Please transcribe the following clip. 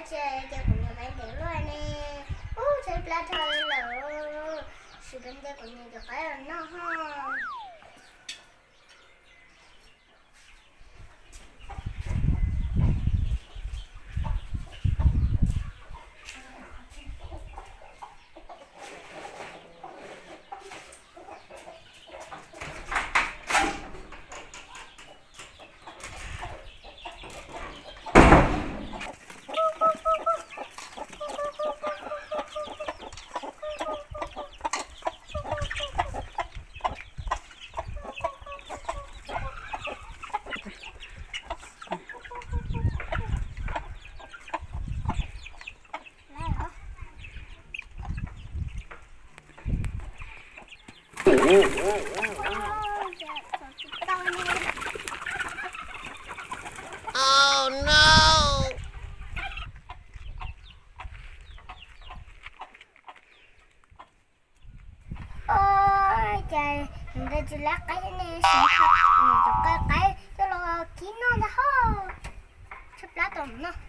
Ces ces kuv niam peb ntev luaj ne, ub, tshaib plab dhau lawm, sim peb ntiab kuv niam cov qaib los noj ho. Ua cas nws ntawd tsis lab qaib ne, sim nws cov qaib qaib coj los kib noj ntag ho. Tshaib plab tau noj.